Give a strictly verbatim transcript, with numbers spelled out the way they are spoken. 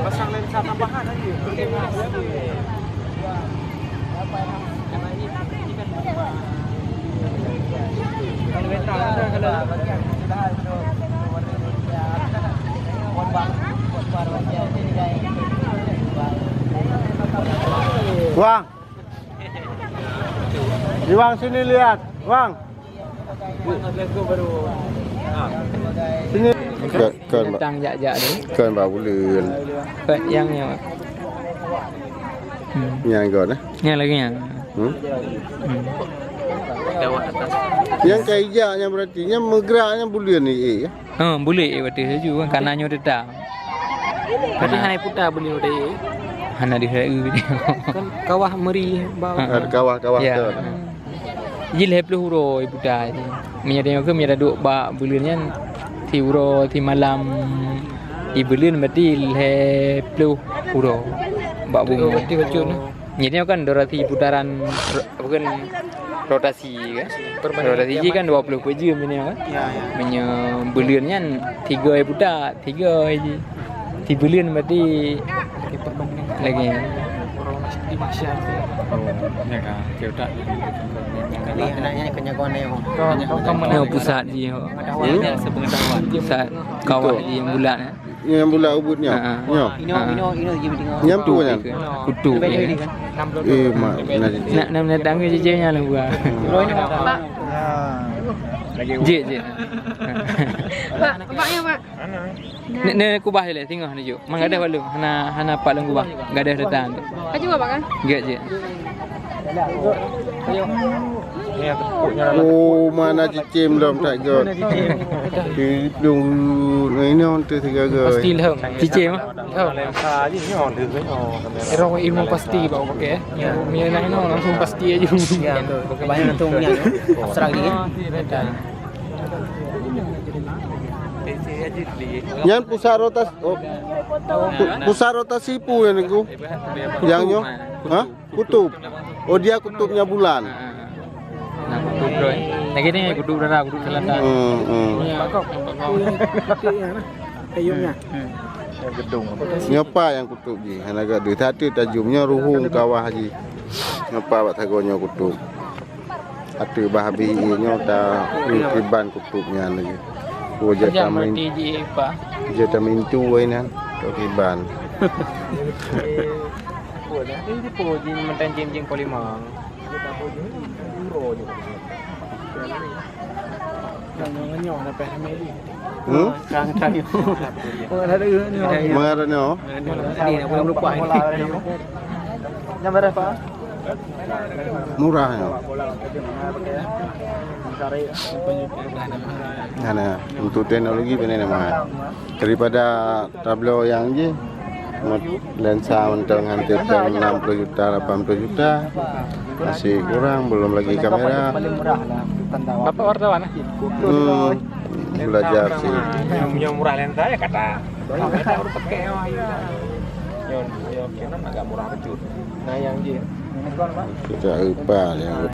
Pasang lensa tambahan aja. Wang. Iwang sini lihat, Wang. Sini. Kon, kon, Bak. Binatang jak-jak tu. Kon, Bak Buleuen. Bak yang ni, Bak. Hmm. Nyang kon, eh? Nyang lagi nyang. Hmm? Hmm. Nyang ka ijak nyang berarti, nyang meugerak nyang buleuen ni, eh, ya? Ha, buleuen, eh, bateue laju kan, kana nyoe teuta. Berarti hana iputa buleuen tadi, eh? Hana dihai. Kan kawah meri bak. Ha. Ada kawah-kawah tu. Ya. Jih lhèe plôh uroe iputa jih. Meunyoe tanyoe keuh, meunyoe taduek bak buleuen nyan, siuroe simalam ibuleuen berarti lhèe plôh uroe bak bumoe. Berarti bacut, nah. Nyan nyoe kan rotasi putaran ro-, apa kan, rotasi kan? Perbandingan rotasi jih kan dua puluh empat jam nyoe kan? Ya, ya. Meunyoe buleuen nyan tiga iputa, tiga jih. Sibuleuen berarti lagi perbandingan lagi. Orang di masyarakat. Oh, ya kan? Keu tak. Kali anaknya kenyagone. Nyoe pusat jih. Pengetahuan. Pusat kawah jih nyang bulat, eh. Nyang bulat ubit nyoe. Ha, ha. Nyoe. Ino, ino, ino je tengok. Nyang tu nyan. Kutub, ya. Eh, mak, nak, nak, nak tangga jejeh nyan lah buah. Jek, jek. Pak, Pak, ya, Pak. Ni, ni kubah ilèe, singoh ni jok. Mang gadôh bak lôn, hana, hana pat lôn kubah. Gadôh datang. Ka jua, Pak, kan? Jek, jek. Oh, mana cicém lom that göt. Hidung, nah, ini on tu tiga göt. Pasti lom. Cicém, ah? Lom. Erong ilmu pasti bak pakai, eh. Ya. Mina nah, ini langsung pasti aja. Ya, betul. Banyak langsung ni, ya. Abstrak ni, eh. Nyan pusat rotas-, oh, pu-, pusat rotasi peue nyan, Teungku? Nyang nyoe? Ha? Kutub. Oh, dia kutubnya bulan. Nah, kutub tu, eh. Lagi ni kutub dara, kutub selatan. Hmm, hmm. Nyoe pat nyang kutub jih, hana gak deuh. Satu tajam nyoe ruhueng kawah jih. Nyoe pat bak sagoe nyoe kutub. Ateueh bah habéh ié nyoe ta kiban kutub nyan lagi. Oh, jeuet ta main, jeuet ta main tu wai nan. Tu kiban. Ini po jih mantong jim-jim polimang. Hmm? Kang, kang. Mengarannya? Ini nak pulang lupa ini. Yang berapa? Murah ya. Nah, untuk teknologi benar mahal. Daripada tablo yang je, lensa untuk nganti enam puluh juta, lapan puluh juta, masih kurang, belum lagi kamera. Bapak wartawan, eh? Hmm, belajar sih. Yang punya murah lensa ya kata. Nyoe, nyoe, nyoe agak murah betul. Nah, yang dia. Kita lupa yang